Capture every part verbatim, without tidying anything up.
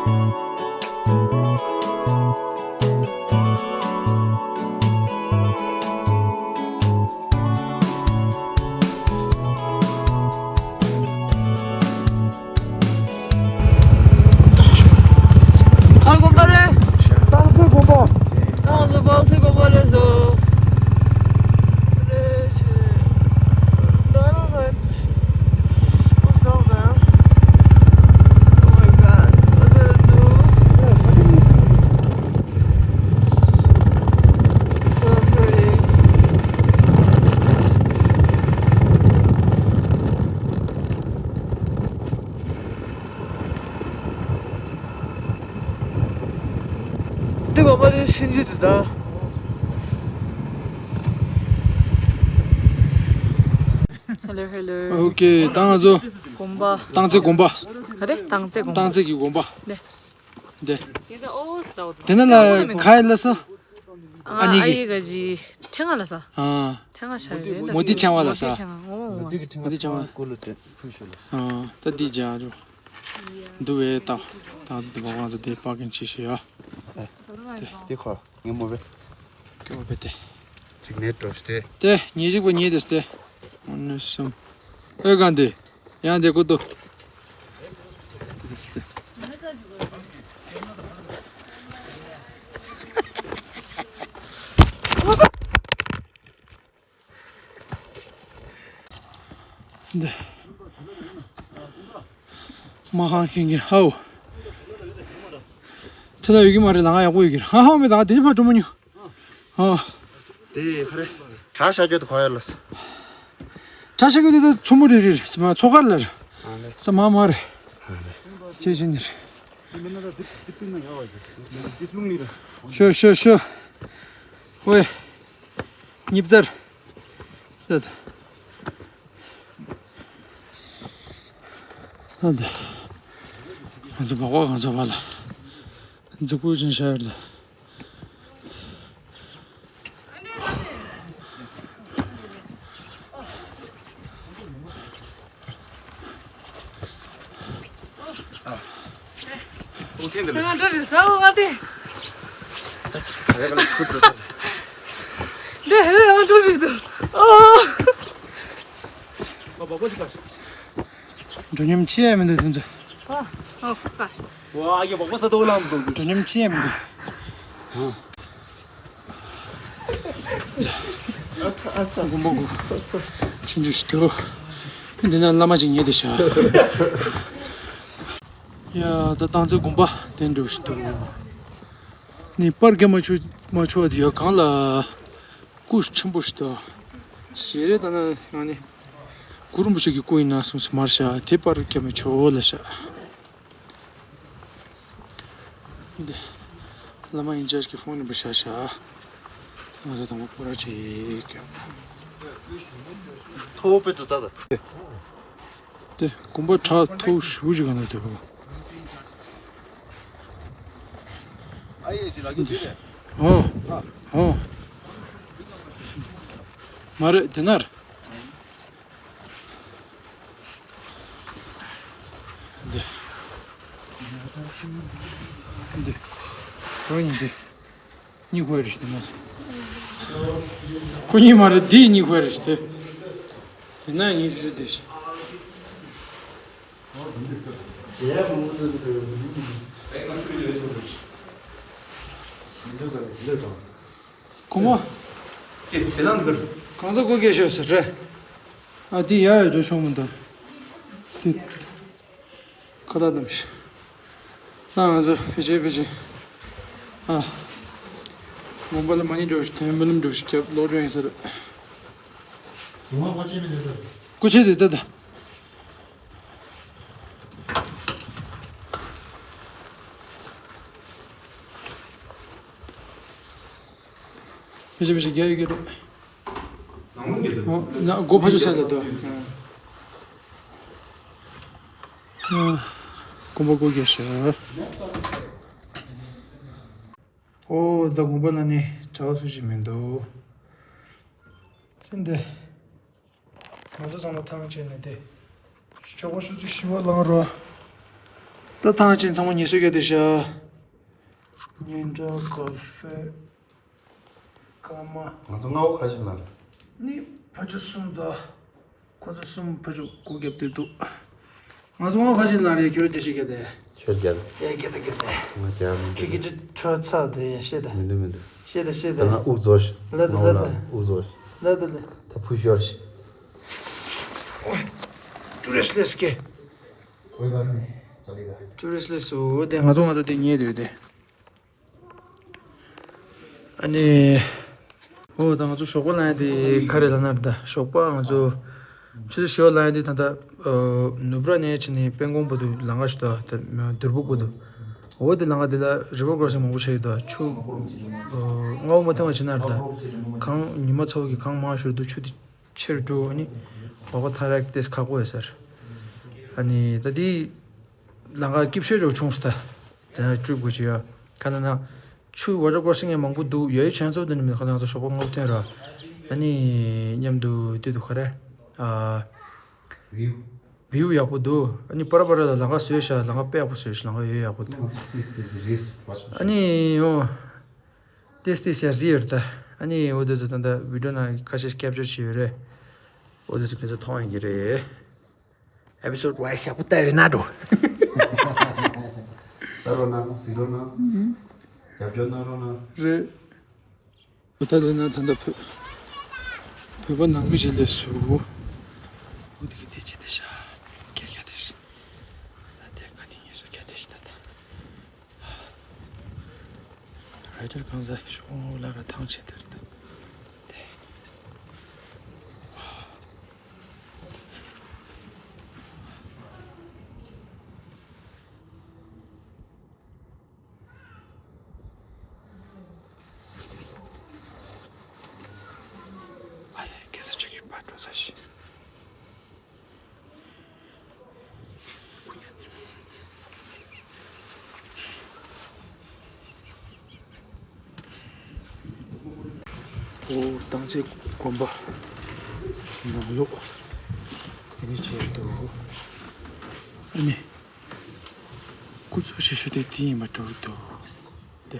གར་དགོན་པ་རེད། སྟག་རྩེ་དགོན་པ། སྟག་རྩེ་སྤགས་སེ་དགོན་པ་རེད་ཟོ། རེད་ཤི། What's up, man? Oh my God. What do I do? So pretty. འདི་གོམ་པ་འདི་ཕྱིན་ཅི་འདུག་ད། Hello, hello. ཨོ་ཀེ། ད་ང་ཚོ་གོམ་པ། སྟག་རྩེ་དགོན་པ། ག་རེ། སྟག་རྩེ་དགོན་པ། སྟག་རྩེ་གི་དགོན་པ། ནས། འདི། དེ་ནས་ལ་ག་ཡི་ལ་ས། ཨ་ནི་གི། ཨ་ཡི་ག་ཅི། ཕྲེང་བ་ལ་ས། ཨ། ཕྲེང་བ་ཤ་ཡོད་རེད། མོ་ཏི་ཕྲེང་བ་ལ་ས། མོ་ཏི་ཕྲེང་བ་ལ་ས། ཨ། ད་འདི་རྒྱག་རོགས། འདི་བས་ད། ད་འདི་བ་ང་ཚོ་འདི་པར་ཀིང་བྱེད་ཤེས་ཡ། དེ་དེ་ཁོ་ངས་མོ་བས། ཀེ་མོ་བས་དེ། གཅིག་ནས་འགྲོ་སྟེ། དེ་ཉིས་གཅིག་པ་ཉིས་དེ་སྟེ། ཨོ་ནི་སུམ། ཨེ་ག་འདི། ཡང་དེ་ཀུ་ཏོ། འདི། མ་ཧང་ཁེང་གི་ཧའོ། ཁྲི་ལ་ཡོད་ཀྱི་མ་རེད། ལ་ང་ཡག་པོ་ཡོད་ཀྱི་རེད། ཧ་ཧའོ་མེད། ད་དེ་ཕར་འགྲོ་མ་མྱོང་། ཨ། དེ་ག་རེ། གྲྭ་ཤག་རྒྱུ་དེ་ག་ཡོད་ལ་ས། གྲྭ་ཤག་རྒྱུ་དེ་ད་མཚོ་མོ་རེད་རེད། མཚོ་མཁར་ལ་རེད། ཨ་ལེ། ས་མ་མ་རེད། ཨ་ལེ། ཅེས་བྱས་ནས་རེད། ཤོ་ཤོ་ཤོ། ཝེ། ཉིབ་ཙར། ད་ད། ད་ད། ང་ཚོ་བག་བག་ང་ཚོ་བ་ལ། འཛུགས་པོ་ཅན་ཤར་ལ། ང་འགྲོ་རེད་ཟ་བ་ང་དེ། འདི་ཧེ་རེ་ང་འགྲོ་རེད་འདུག་ཨོ། འགྲོ་སྙོམས་ཅི་ཡང་མི་འདུག་དེ་ཚོ། ཨོ་ཨོ་ཀ། ཝ་ཡ་བག་བག་ས་དོ་ལང་འདུག་འགྲོ་སྙོམས་ཅི་ཡང་མི་འདུག་དགོན་པ་གུ་ཕྱིན་འཇུག་ཞིག་འདུག་འདི་ན་བླ་མ་ཅིག་ཉལ་བསྡད་ཤག་ཡ་ད་སྟག་རྩེ་དགོན་པ་དེ་འདྲ་ཞིག་འདུག་ནི་པར་རྒྱག་མ་ཆོག་མ་ཆོག་དེ་ཡ་གང་ལ་སྐུ་ཆེན་པོ་ཞིག་འདུག་ཞལ་རས་ད་ན་ང་ནི་གུ་རུ་རིན་པོ་ཆེ་གི་སྐུ་ཡིན་ན་གསུངས་སུ་མར་ཤག་དེ་པར་རྒྱག་མི་ཆོག་ལ་ཤག་འདི། བླ་མ་ཡིན་ཅག་གི་ཕོན་ནི་བུ་ཤ་ཤ། ང་ཚོ་དང་པོ་པོ་ར་ཅིག་གི། ཐོ་པེ་ཏུ་ཏ་ད། དེ་དགོན་པ་བྲག་མཐོ་ཞུ་ཅིག་ག་ན་དེ་བོ། ཨ་ཡེ་ཅི་ལ་གི་ཅི་རེད། ཨོ། ཨོ། མ་རེད་དེ་ན་རེད། འདི། འདི། ཁོ་གཉིས་འདི། གཉིས་ཁོ་རེད་ཤི་ན། ཁོ་གཉིས་མ་རེད་འདི་གཉིས་ཁོ་རེད་ཤི་དེ། དེ་ན་གཉིས་རེད་དེ་ཤི། ཁོ་མོ། དེ་དེ་ནང་འདུག་གང་ཚོད་སྒོ་རྒྱག་ཤོག་ཟེར་རེད། ཨ་དེ་ཡ་ཡ་འགྲོ་ཆོག་མི་འདུག་དེ། ཁ་ད་དམ་ཤི། ད་ང་ཚོ་ཕི་ཅི་ཕི་ཅི། ཨ། མོན་པ་ལ་མ་ཉིད་འགྲོ་ཤི་དེ་མི་ལམ་འགྲོ་ཤི་ཁྱབ་ལོ་འགྲོ་ཡིན་ཟེར། ང་སྒོ་ཕྱེ་མི་འདུག་སྒོ་ཕྱེ་དེ་ད་ད། ཕི་ཅི་ཕི་ཅི་རྒྱ་ཡི་གི་རེད། ནང་ལོགས་ཀྱི་ཨོ། ན་སྒོ་ཕ་ཆུ་ས་ལ་དོ། ཨ། དགོན་པ་སྒོ་རྒྱག་ཤག་ཨོ་ད་དགོན་པ་ལ་ནི་གྲྭ་བ་སུ་ཞིག་མི་འདུག་ཅི་འདི། ང་ཚོ་ཚང་མ་ཐང་ཆད་ནས་དེ། ཆོག་པ་ཆུ་ཚོད་བཞི་པ་ལངས་རོགས། ད་ཐང་ཆེན་ཚང་མ་ཉེ་སུ་ག་དེ་ཤ། ཉིན་གྲངས་ཀ་ཧྥེ། ཀ་མ། ང་ཚོ་སྔ་བོ་ཁ་ཤས་ལ་རེད། ནི་ཕ་ཆུ་གསུམ་དང་། ཁོ་ཚོ་གསུམ་ཕ་ཆུ་སྒོ་བརྒྱབ་སྟེ་འདུག་ང་ཚོ་སྔ་བོ་ཁ་ཤས་ལ་རེད། ཁྱོད་ར་དེ་ཤ་ག་དེ། ཁྱོད་རྒྱལ། ཡ་ག་དེ་ག་དེ། ང་རྒྱལ་མི་འདུག་ཁྱེད་ཀྱི་ཁྲོ་ཚ་དེ་ཤེས་ད། མི་འདུག་མི་འདུག་ཤེས་ད་ཤེས་ད། ད་ང་དབུགས་རྫོགས་ཤིག་ལ་ད་ལ་ད། དབུགས་རྫོགས་ཤིག་ལ་ད་ལ། ད་ཕུ་ཤོར་ཤིག་ཀྲུ་རེ་སི་ལེ་སི་ཀེ། ཀྲུ་རེ་སི་ལེ་སི། འོ་དེ་ང་ཚོ་ང་ཚོ་དེ་ཉེ་དུས་དེ། ཨ་ནི། འོ་ད་ང་ཚོ་ཞོགས་པ་ལངས་ཡ་དེ་ག་རེ་ལབ་ན་རེད། ད་ཞོགས་པ་ང་ཚོ་ཆུ་ཚོད་བཞི་པ་ལངས་ཡ་དེ་ད་ལྟ་ནུབ་ར་ནས་ཕྱིན་ནས་དཔལ་གོང་བར་དུ་ལམ་ཁ་ཞིག་འདུག་ད་དུར་ཕུག་བར་དུ། འོ་དེ་ལམ་ཁ་དེ་ལ་རི་ཝར་ཀོ་སིང་མང་པོ་ཆགས་ཡོད་ད། ཆུ་སྔ་པོ་མ་ཐོན་པ་ཕྱིན་ན་རེད། ད་གངས་ཉི་མ་ཚ་པོ་གིས་གངས་མང་ཤོར་དུས་ཆུ་དེ་ཆེ་རུ་འགྲོ། ཨ་ནི་འོག་ཐར་ཡག་ཏོག་ཙམ་ཁག་པོ་ཡོད་ས་རེད། ཨ་ནི་ད་དེ་ལམ་ཁ་སྐྱིད་ཤོས་ཅིག་བྱུང་སོང་ད། དེ་ན་སྤྲུལ་དགོས་ཀྱི་ཡོད། ག་ན་ན། ཆུ་ཝ་ཊར་ཀོ་སིང་ཡང་མང་པོ་འདུག་ཡོད་ཡོད་ཆེན་ཚོ་དེ་ནི་མི་ཁ་ལང་ཚོ་ཞོགས་པ་སྔ་པོ་ཐོན་ར། ཨ་ནི་མཉམ་དུ་དེ་དུ་ག་རེ། ཨ། བིའུ། བིའུ་ཡག་པོ་འདུག་ཨ་ནི་པར་པར་ལ་ལམ་ཁ་བཟོས་ཤག་ལམ་ཁ་དཔེ་ཡག་པོ་བཟོས་ཤག་ལམ་ཁ་ཡོད་ཡག་པོ་འདུག་ཨ་ནི་ཡོ། ཏེས་ཏེས་ཡ་རི་ཡོད་ད། ཨ་ནི་འོ་དེ་ཚོ་ད་ལྟ་བི་ཌིའོ་ནང་ཁ་ཤས་ཀེབ་ཅར་བྱས་ཡོད་རེད། འོ་དེ་ཚོ་ཁྱེད་ཚོ་མཐོང་ཡོང་གི་རེད། ཨེ་པི་སོད་ཝའི་སི་ཡག་པོ་བལྟས་ཡོད་ན་འགྲོ། ལྟ་རོགས་གནང་། གཟིགས་རོགས་གནང་། རྒྱབ་སྐྱོར་གནང་རོགས་གནང་། རེད། ད་ལྟ་ན་ད་ལྟ་བོད་བོད་པ་ནང་མི་ཞིག་སླེབས་སོང་། འོ་དེ་གི་དེ་ཅི་དེ་ཤ་ཀྱ་ཀྱ་དེ་ཤ། ད་དེ་ག་ནས་ཉོས་སོང་། ཀྱ་དེ་ཤ་ད་ད། རའི་ཌར་གང་ཟག་ཤོག་ངོ་ལ་ར་ཐང་ཆད་དེ་རེད་ད། དེ། ཨ་ལས་ཁྱེད་ཚོ་ཆུ་ཁྱི་ཕར་འགྲོ་ས་ཞིག་ཨོ་རྟགས་མཚན་དགོན་པ་ནང་ལོགས་དེ་ནས་བྱས་འདུག་ཨ་ནི། སྐུ་འཚོ་ཞེ་ཤོས་དེ་དེ་ཡིན་པ་འདྲ་བོ་འདུག་དེ།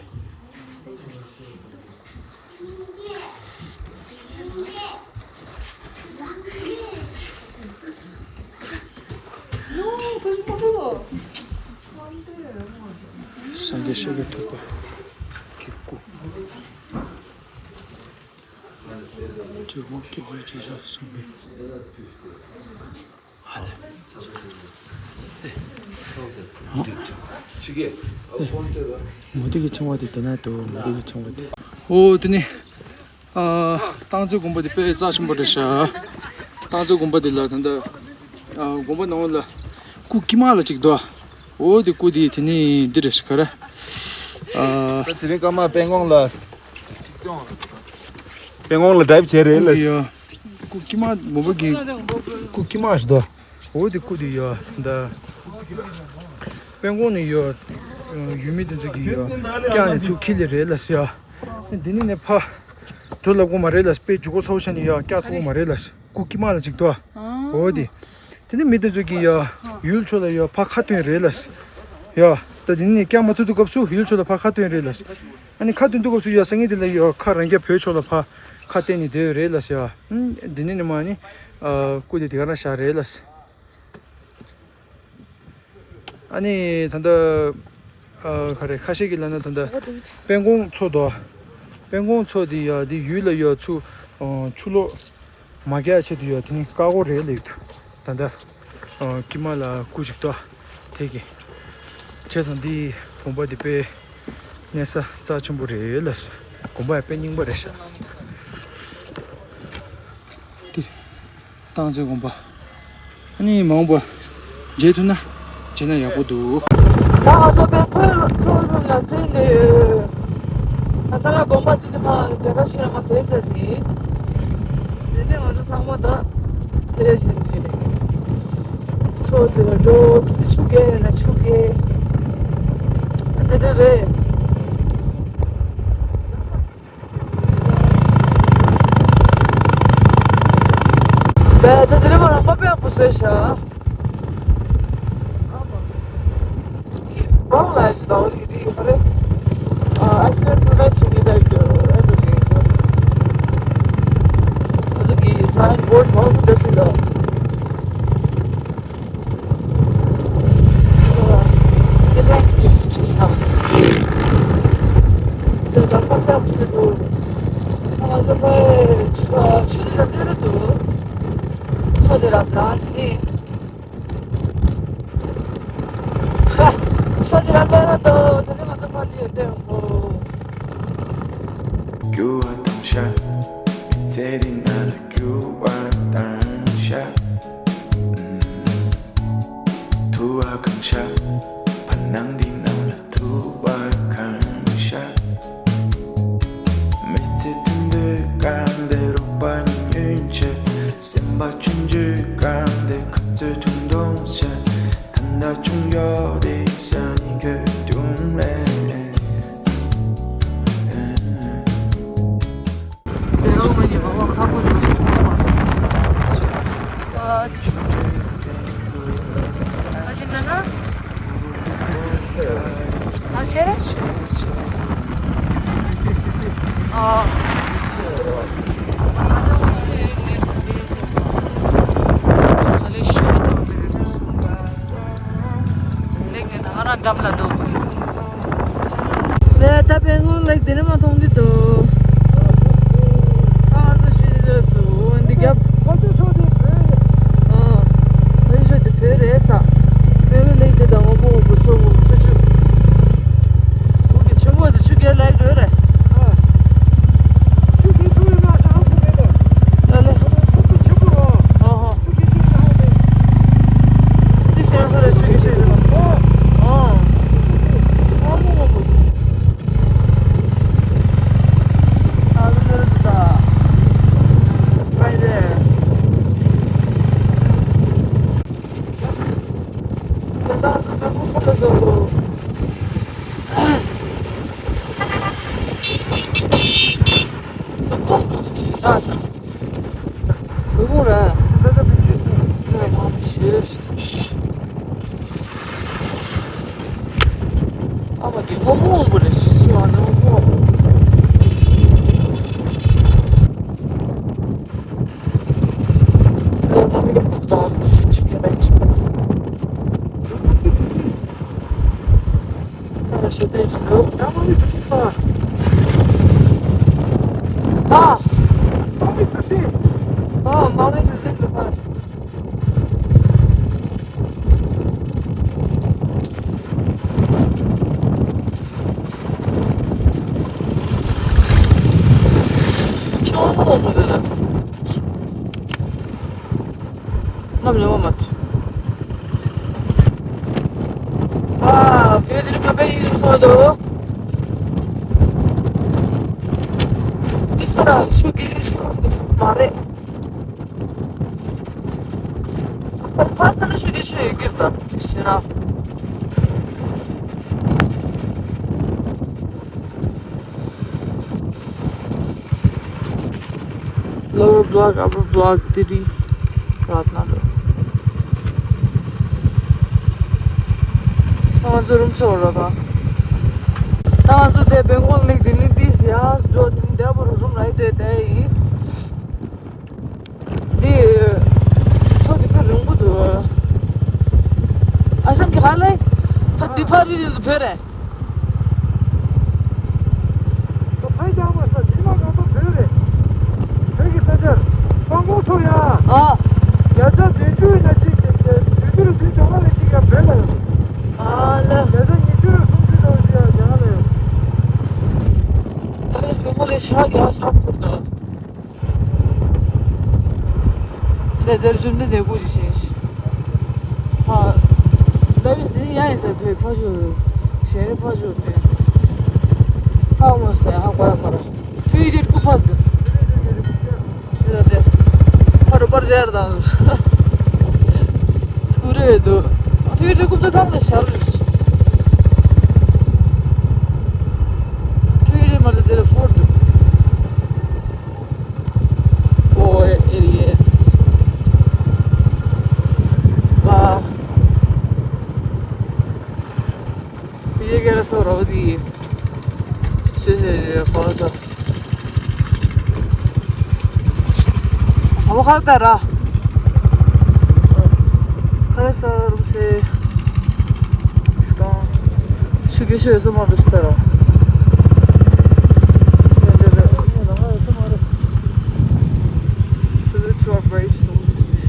སངས་རྒྱས་ཤཱཀྱ་ཐུབ་པ་གི་སྐུ། དེ་འོག་གི་ཧོལ་ཅི་ཤ་གསུངས་པས། མུ་ཏིག་གི་ཚོང་བ་དེ་དེ་ན་འདུག་མུ་ཏིག་གི་ཚོང་བ་དེ། ཨོ་དེ་ནི། ཨ། སྟག་འཚེར་དགོན་པ་དེ་དཔེ་རྩ་ཆེན་པོ་རེད་ཤག་སྟག་འཚེར་དགོན་པ་དེ་ལ་ད་ལྟ། ཨ། དགོན་པ་ནང་ལ་སྐུ་དཀྱིལ་མ་ལ་གཅིག་འདུག་ཨོ་དེ་སྐུ་དེ་དེ་ནི་འདི་རེད་ཤག་ག་རེ། ཨ། དེ་རིང་སྐར་མ་དཔལ་གོང་ལ། དཔལ་གོང་ལ་ཌའིབ་བྱས་རེད་ལ། ཡ། སྐུ་དཀྱིལ་མ་མོ་བོ་གི་སྐུ་དཀྱིལ་མ་ཞིག་འདུག་འོ་དེ་སྐུ་དེ་ཡ་ད། དཔལ་གོང་ནས་ཡ། ཡུལ་མི་དེ་ཚོ་གི་ཡ། བཀྱག་ནས་ཚུར་འཁྱེར་ལེ་རེད་ལ་ཟེར་ཡ། འདི་ནས་ནས་ཕ། འགྲོ་ལབ་གོ་མ་རེད་ལ། དཔེ་འཇུག་གོ་ཚ་བོ་ཆ་ནས་ཡ་བཀྱག་ཐུབ་གོ་མ་རེད་ལ། སྐུ་དཀྱིལ་མ་ལ་ཅིག་འདུག་འོ་དེ། དེ་ནས་མི་དེ་ཚོ་གི་ཡ། ཡུལ་ཕྱོགས་ལ་ཡ་ཕ་ཁ་སྟོན་རེད་ལ། ཡ། ད་དེ་ནས་བཀྱག་མ་ཐུབ་དུས་སྐབས་སུ་ཡུལ་ཕྱོགས་ལ་ཕ་ཁ་སྟོན་རེད་ལ། ཨ་ནི་ཁ་སྟོན་དུས་སྐབས་སུ་ཡ་སང་ཉིན་དེ་ལ་ཡ་ཁ་རང་རྒྱ་བོད་ཕྱོགས་ལ་ཕ་ཁ་བསྟན་ནས་བསྡད་ཡོད་རེད་ལ་ཟེར་བ། ཨུམ། འདི་ནི་ནི་མ་ནི། ཨ། སྐུ་དེ་དེ་ག་རང་བཞག་རེད་ལ། ཨ་ནི་ད་ལྟ། ཨ། ག་རེ་ཁ་ཤས་ཀྱིས་ལབ་ན་ད་ལྟ་དཔལ་གོང་མཚོ་དོ། དཔལ་གོང་མཚོ་དེ་ཡ་དེ་ཡུལ་ལ་ཡ་ཚུར། ཨ། ཆུ་ལོག་མ་རྒྱག་ཆེད་དུ་ཡ་དེ་ནི་བཀག་གོ་རེད་ལབ་ཀྱི་འདུག་ད་ལྟ། ཨ། དཀྱིལ་མ་ལ་སྐུ་ཞིག་འདུག་དེ་གི། བྱས་ཙང་འདི་དགོན་པ་འདི་དཔེ་གནས་ས་རྩ་ཆེན་པོ་རེད་ལ། དགོན་པ་ཡང་དཔེ་རྙིང་པ་རེད་ཤག་འདི་སྟག་འཚེར་དགོན་པ། ཨ་ནི་མ་འོངས་པ་མཇལ་ཐུབ་ན་མཇལ་ན་ཡག་པོ་འདུག་ད་ང་ཚོ་དཔེ་ཁོའི་ཚོ་ལ་ཐོན་ནས་ཡོད། ད་ལྟ་ར་དགོན་པ་འདི་ནི་ཕ་མཇལ་ཁ་ཞིག་ལ་མ་ཐོན་ཚར་ཟིན། དེ་ནས་ང་ཚོ་ཚང་མ་ད་དེ་རེ་བཞིན་ཡོད། མཚོ་དེ་ལ་འགྲོ། ཁྱི་ཚོ་ཆུ་རྐྱལ་ཡིན་ན་ཆུ་རྐྱལ། དེ་འདྲ་རེད། བས་ད་དེ་རིང་མ་རང་མ་དཔེ་ཡག་པོ་བཟོས་ཤག་ལ་ཞིག་དང་རིག་རིག་ཧ་རེ། ཨ་accident prevention གི་ཊའིབ་ཀྱི་ཨེ་འགྲོ་བཞིན་ཡིན་ཟེར། ཁོ་ཚོ་གི་sign board མང་སུ་འདྲ་ཞིག་ལ། དེ་ལས་ཀྱི་ཅིག་ཅིག་ཤག་དེ་ལ་ཁ་ཁ་བྱེད་དུ། ང་ཚོ་པའི་ཆུ་དེ་ར་སྟེར་དུ། ས་དེ་ར་ལ་དེ་ནི། ཤ་དེ་ར་ལ་ར་དོ་དེ་ནི་ང་ཚོ་ཕ་ལི་ཡོད་དེ་འོང་གོ། རྒྱུ་བ་དང་ཤ། མི་ཚེ་འདི་ན་ལ་རྒྱུ་བ་དང་ཤ། ཐུ་བ་གང་ཤ། བར་སྣང་འདི་ན་ལ་ཐུ་བ་གང་ཤ། མི་ཚེ་དུད་འགྲོའི་རྐང་དེ་རོགས་པ་ཉིད་ཉོན་ཆེ། སེམས་པ་ཆུང་ཆུང་གང་དེ་ཁ་རྩོད་ཁྲུང་ཁྲུང་བྱས། ད་ལྟ་ཆུང་ཡོད་དེ་ས་ནི་གོས་ཁྲུང་ལས། དེ་རོགས་མ་ཉེས་པ་བ་ཁ་ཁོ་བཟོ་ཞིག་ཁོ་མ་ཨ་ཅི་ན་ན། ཨ་ཤེ་རེ། ཨ། ཨ་ལེ་ཤེ་ཤེ། ལེགས་ནས་ད་ང་རང་འགྲམ་ལ་འདུག་ལས་ད་དཔེ་ངོ་ལེགས་དེ་ནས་མ་མཐོང་གི་འདུག་ཨ་ང་ཚོ་ཤི་ནི་ལས་སུ་འོ་འདི་རྒྱབ། ཁ་ཆེ་ཚོ་དེ་བོད་ཡིན། ཨ། ལེགས་ཤོ་དེ་བོད་རེད་ས། དཔེ་ངོ་ལེགས་དེ་དང་ངོ་མ་ངོ་བོ་ཚོ་ངོ་ཚོ་ཆུ། འོ་གི་ཆུ་མོ་ཟེར་ཆུ་རྒྱལ་ལེགས་འགྲོ་རེད། ཨ། ཆུ་རྒྱལ་ཚོ་ཡིན་ན་ཤ་ཧ་གོ་མེད་དོ། ཨ་ལེ། ཁོ་ཚོ་ཆེ་པོ་རོ། ཨ་ཧོ། ཆུ་རྒྱལ་ཚོ་ཡིན་ན་ཧ་གོ་མེད། ཅི་ཞེས་སོ་རེ་ཆུ་རྒྱལ་ཆེ་ཟེར་ན། ཨ། ཨ་མོ་ངོ་བོ། ཨ་མ་དེ་སྔོན་མོ་འོང་གི་རེད་ཤི་བ་ནི་སྔོན་མོ། ནམ་ཡོང་བ་མ་ཐུབ། ཨ། བོད་དེ་རིང་ང་པའི་ཡིན་ཟེར་ཐོག་ཏུ། དེ་ས་ར་ཤུ་གི་ཤུ་མ་རེད། ཕ་ཕ་ཐ་ན་ཤུ་གི་ཤུ་ཡོད་ཀྱི་འདུག་ཅིག་ཤི་ན། Lower block, upper block, དེ་རིང་ར་ན་རོ། ང་ཚོ་རུམ་ཚོ་རོ་ད། ད་ང་ཚོ་དེ་བེང་གོག་ལེགས་དེ་ནི་ཏིས་ཡ་འགྲོ་དེ་ནི་འདས་པོ་རུ་རུམ་ར་ཡི་དེ་དེ་ཡི། འདི་ཚོ་དེ་ཕ་རུང་གུ་དུ། ཨ་ཤང་གི་ཧ་ལེ། ད་དེ་ཕ་རི་རི་ཟི་བོད་རེད། ཕ་ཡི་ཀྱང་མ་ས་དེ་མ་གང་ཐོག་བོད་རེད། བོད་ཀྱི་ས་ཆར་སྤང་གོང་ཚོ་ཡ། ཨ། བརྒྱ་ཆ་བདུན་ཅུ་ཡིན་ན་གཅིག་དེ་དེ་བདུན་ཅུ་རུ་བདུན་ཅུ་ལྔ་ལས་གཅིག་ཡ་བོད་ལ་ཡོད། ཨ་ལ། བརྒྱ་ཆ་ཉི་ཤུ་རུ་སུམ་ཅུ་ཙམ་ཞིག་ཡ་རྒྱ་ལ་ཡོད། ད་རེས་བོད་ལས་ཆ་རྒྱ་ཆ་ཁུར་ད། དེ་དེར་བཅོམ་ལྡན་འདས་སྐུ་ཞིག་བཞེངས་ཤིང་། ཧ། ད་བི་སི་ཡ་ཡིན་ཟེར་བོད་ཕ་ཆོས། ཞལ་རས་ཕ་ཆོས་དེ། ཧ་མོ་སྟེ་ཧ་གོ་ཡ་མ་ར། ཐུའི་རེད་སྐུ་ཕ་དུ། དེ་དེ། ཕ་རུ་པར་ཇེར་དང་། སྐུ་རེད་དུ། ཐུའི་རེད་སྐུ་ཕ་དང་ལ་ཤར་རེད། ཐུའི་རེད་མ་རེད་དེ་ལ་ཕོར་དུ། Four idiots. Wow. ये कह रहा सो रहो दी। से से ये कौन सा? हम खा तारा। खा सा रूम से। इसका शुक्र से ऐसा मार दूसरा। Salute to our brave soldiers.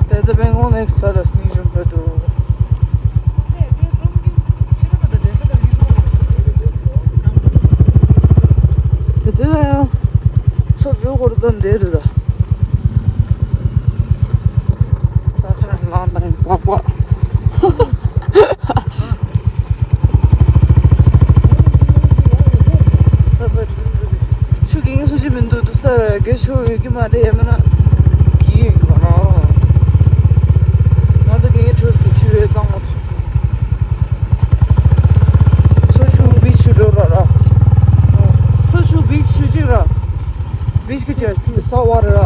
There's a Bengal next to us, Nijum Padu. དེ་དེ་ལ་ཡང་ཚོ་བོད་སྐོར་དང་འདྲེས་འདུག་ད། ད་ལང་དང་པག་པག་ཆུ་གི་ངས་སུ་ཞིག་མི་འདུག་འདུག་ས་དགེ་ཆུ་ཡོད་ཀྱི་མ་རེད། ཡང་མིན་ན་གི་ཡོད་ཀྱི་མ་རེད། ང་ཚོ་གི་ངས་གྲོས་ཀྱི་ཆུ་ཡོད་གཙང་མ་ཚོ། ཚོ་ཆུ་བི་ཆུ་འགྲོ་ར་ར། ཚོ་ཆུ་བི་ཆུ་གཅིག་ར། བི་ཆུ་གཅིག་ས་བ་ར་ར།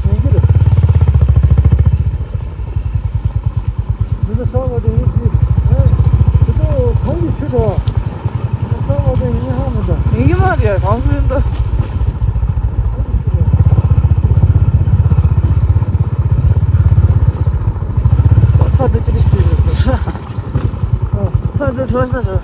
ཡིན་གྱི་རེད། འདི་ལ་ས་བ་དེ་ཡིན་གྱི། ཨེ། དེ་ཚོ་གང་གི་ཆུ་འགྲོ་བ། ས་བ་དེ་ཡིན་ཧ་མི་འདུག་ཡིན་གྱི་མ་རེད། གང་ཚོད་ཡིན་འདུག་ཕར་འགྲོ་ཅི་རེད་ཞུ་རེད་ཟེར། ཕར་འགྲོ་གྲོ་ས་ཞོ།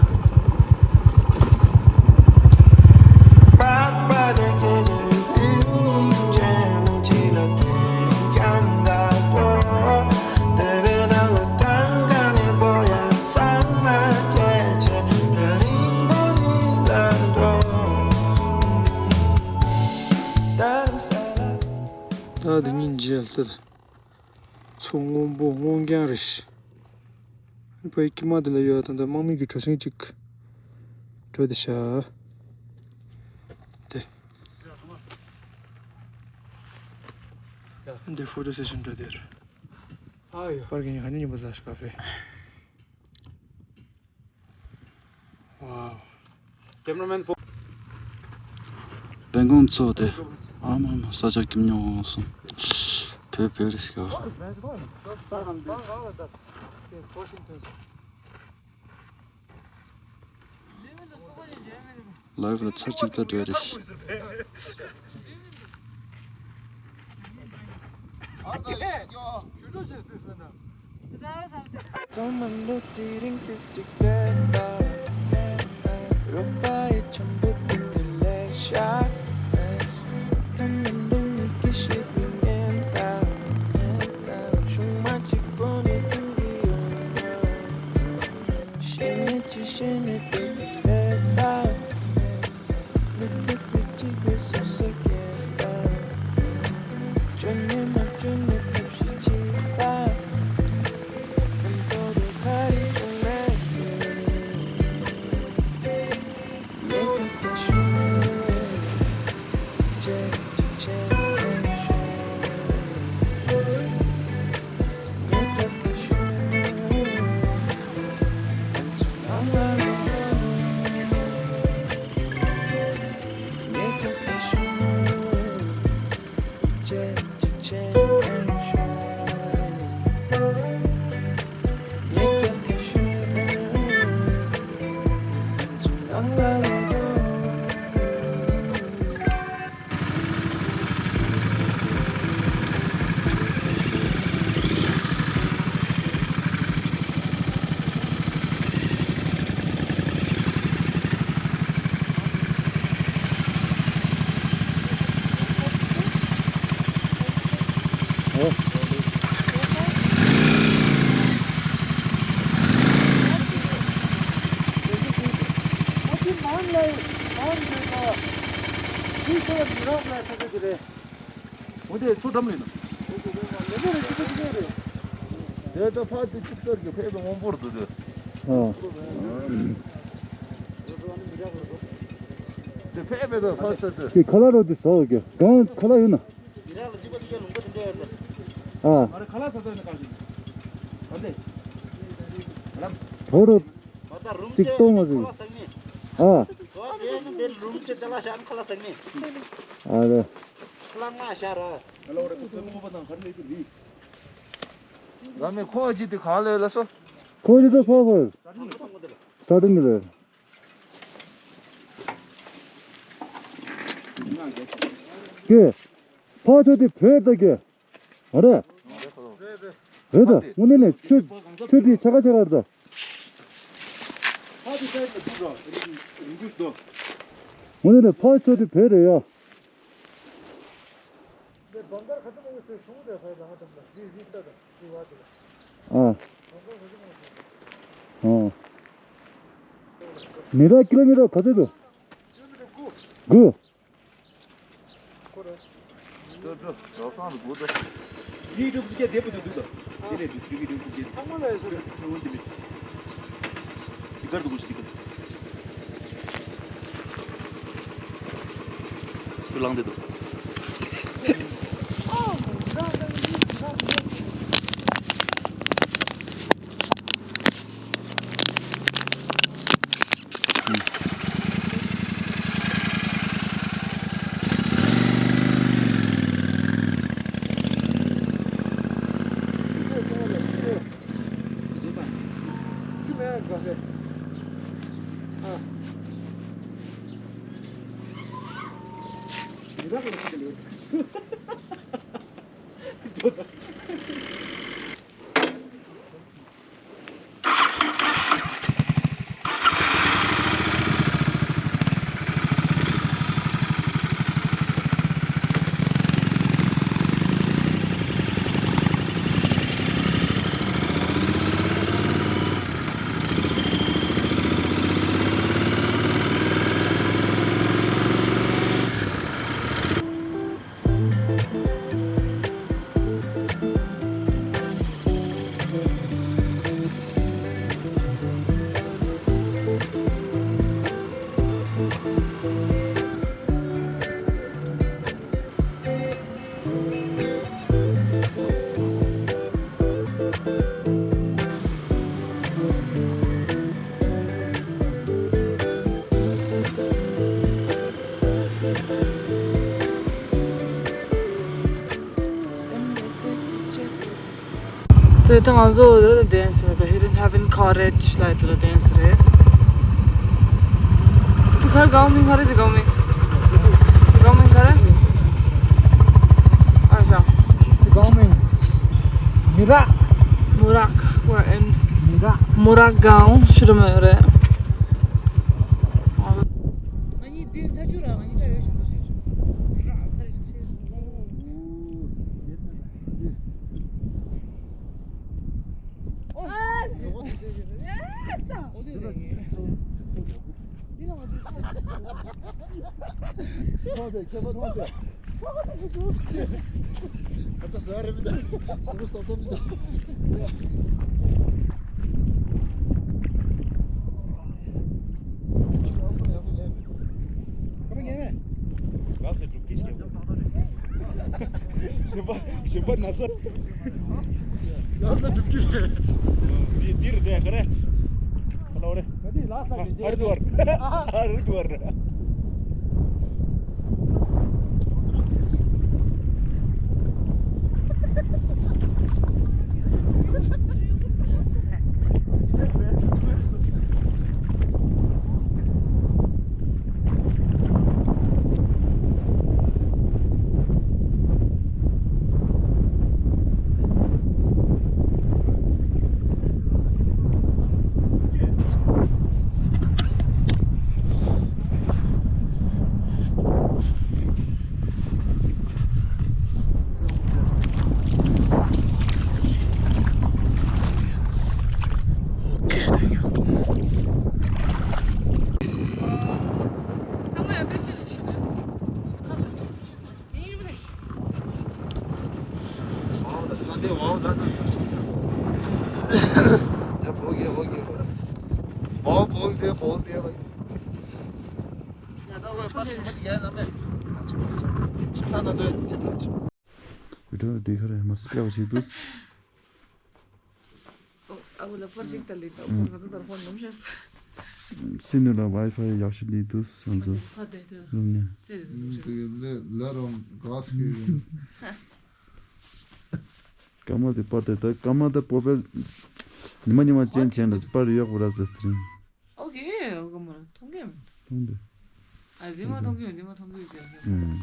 ད་འདི་གཉིས་མཇལ་ལྟ། མཚོ་སྔོན་པོ་སྔོ་རྐྱང་རེད། ཕ་ཡི་ཁྱི་མ་དེ་ལ་ཡོད་དང་། ད་དམག་མི་གི་གྲུ་གཟིངས་གཅིག་འགྲོ་དེ་ཤ། དེ། འདི་ཕོ་ཊོ་སེ་ཤན་འགྲོ་དེ་རེད། ཨ་ཡོ། པར་གྱི་ཉི་ཁ་ཉི་ཉི་པོ་ཟ་ཤ་ཀ་ཕེ། Wow. Cameraman for. སྦེལ་ཀོབ་མཚོ་དེ། ཨ་མ་མ་ས་ཆ་ཁྱིམ་ཉོ་སོང་། བོད་བོད་རེད་ཤག་ལའིབ་ལ་ཚར་གཅིག་ལྟ་འདྲ་རེད། ཐོག་མར་འགྲོ་དུས་རིང་དུས་གཅིག་བལྟས་ད། རོགས་པ་ཡི་ཆེན་པོ་དེ་འདྲ་ལེགས་ཤག་ཐོག་མར་འགྲོ་ནི་སྐད་ཤེས་དེ་ཉན་ད། ཤུང་མ་གཅིག་གོན་ནས་ཐུག་གི་ཡོད་ན། ཤེས་ནས་ཅི་ཤེས་ནས་བལྟས་ཀྱི་རེད་ད། མི་ཚེ་འདི་གཅིག་པུས་སོ་སོ་སྐྱེལ་ད། བཅོས་ནས་མ་བཅོས་ནས་ཐབས་ཤེས་བྱེད་ད། ཕན་ཐོགས་དེ་ག་རེ་བྱུང་ནས་ཡོད། ངས་ཐུབ་པ་ཞུ། ཡིད་ཆེས་ཅི་བྱེད་ནས་ཞུ། འོ་དེ་མཚོ་འགྲམ་ལ་ཡིན་ནོ། དེ་ད་ཕ་དེ་གཅིག་སར་གི་ཕེབས་པའི་སྔོན་པོར་འདུག་དེ། ཨ། དེ་ཕེབས་པའི་ད་ཕ་ས་དེ། དེ་ཁ་ལག་རོ་དེ་ཟ་འོ་གི་གང་ཁ་ལག་ཡོད་ན། ཨ། ཐོ་རོ། གཅིག་གཏོང་བ་ཟིག་ཨ། ཨ་རེ། ལ་མ་ཤར་ར། ལ་མེ་ཁོ་ཅི་དེ་གང་ལས་ལ་སོ། ཁོ་ཅི་དེ་ཁོ་ཁོ། སྟ་ཏི་ནི་རེད། ཀེ། ཕ་ཆོ་དེ་བོད་ད་ཀེ། ཨ་རེ། རེད་ད། དངོས་གནས་ནས་ཆོས་ཆོས་དེ་ཆ་ག་ཆ་ག་རེད་ད། དངོས་གནས་ནས་ཕ་ཆོ་དེ་བོད་རེད་ཡ། ཨ། ཨ། མི་ར་ཀི་ལོ་མི་ཊར་ག་ཚོད་འདུག་དགུ། ཡིག་འབྲུ་དགུ་བརྒྱ་བདེ་པོ་འདུག་འདུག་དང་། དེ་ནས་འདུག་དེ་གི་འབྲུ་དགུ་བརྒྱ་ཚང་མ་ལ་ཡོད་ས་རེད། འོན་ཏེ་མེད། དེ་གར་འདུག་གོ་ཤི་དེ་གར། ཁྱོད་ལངས་བསྡད་འདུག་དེ་ད་ང་ཚོ་འདི་ལ་བསྡད་ཟེར་ད་Hidden Heaven Cottage ལ་དེ་ལ་བསྡད་ཟེར་རེད། དེ་གར་གང་མིང་ག་རེ་དེ་གང་མིང་། དེ་གང་མིང་ག་རེ། ཨ་ས། དེ་གང་མིང་། མི་ར། མུ་རག་ཝར་ཨིན། མི་ར། མུ་རག་གའོན་ཤུ་ར་མ་རེད། ང་གཉིས་འདི་ཚ་ཆུ་ར་ང་གཉིས་ཆ་ཡོད་བཞིན་དུ་ཞིག་ར་ཁ་རེ་ཞིག་ཨོ། ཨ་ཙང་། ཁོང་ཚོས་ཁྱད་པར་མཐོང་ཚེ། ད་ལྟ་ཟ་རེ་མི་འདུག་ཟ་མི་ཟ་ཐུབ་མི་འདུག་ལགས་སོ། སྒྲུབ་ཀྱི་ཞེས་པ། ཞིམ་པ་ཞིམ་པ་ན་ས། ལགས་སོ། སྒྲུབ་ཀྱི་རེད། འདི་འདི་རེད་དེ་ག་རེ། ཁ་ལོ་རེད། ད་འདི་ལགས་སོ། ཨ་རི་དུ་བར། ཨ་རི་དུ་བར། བི་ཌིའོ་འདི་ག་རེ་མ་སུ་སྐྱ་བ་ཞིག་འདུག་ཨོ། ཨ་ཁུ་ལ་པར་ཞིག་ལྟ་ལེ་ད། ཨོ། ང་ཚོ་དར་ཧོན་ནམ་ཤེས། སེམས་ནུས་ལ་ཝའི་ཕའི་ཡག་ཤོས་འདི་འདུག་བསམ་ཚོ། ཕ་དེ་དུ་རུང་ནས། ཙེ་དུ་དུ་དུ་ལེ་ལ་རང་ག་སི་ཀི་ཡོད། སྐར་མ་དེ་པར་དེ་ད་སྐར་མ་ད་པོ་ཕེ་ཉི་མ་ཉི་མ་ཅན་ཅན་ལ་པར་ཡག་པོ་ར་ཟེར་ཏེ་རིང་། ཨོ་ཀེ། ཨོ་ཀེ་མ་མཐོང་གི་མཐོང་དེ། ཨ་དེ་མ་མཐོང་གི་དེ་མ་མཐོང་གི་ཟེར། ཨུམ།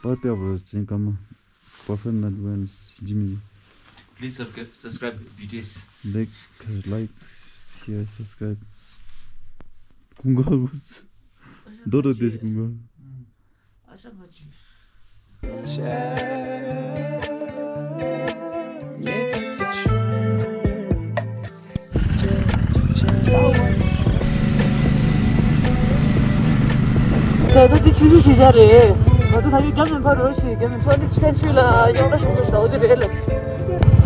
པར་པེ་པོ་ར་ཅན་སྐར་མ། Perfect not when Jimmy. Please subscribe, subscribe B T S. Like, like, share, subscribe. ཁུང་ག་གུ། རྡོ་རུ་དེ་ཁུང་ག་ཨ་ཤ་ཕ་ཅི། ད་ལྟ་འདི་ཆུ་ཤུར་ཤུར་བཞག་རེད། ང་ཚོ་ད་ཡོད་རྒྱ་མི་ཕ་རོལ་ཞིག་རྒྱ་མི་ཚོ་འདི་ཚན་ཆུ་ལ་ཡོང་འདྲ་ཤོག་འདུག་ཞག་འོ་དེ་རེད་ལབ།